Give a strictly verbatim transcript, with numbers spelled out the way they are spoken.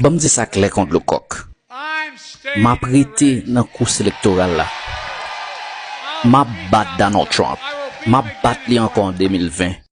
Ban m di sa klè kon dlo kòk. M ap rete nan kous elektoral la. M ap bat Donald Trump. M ap bat li ankò an de mil ven.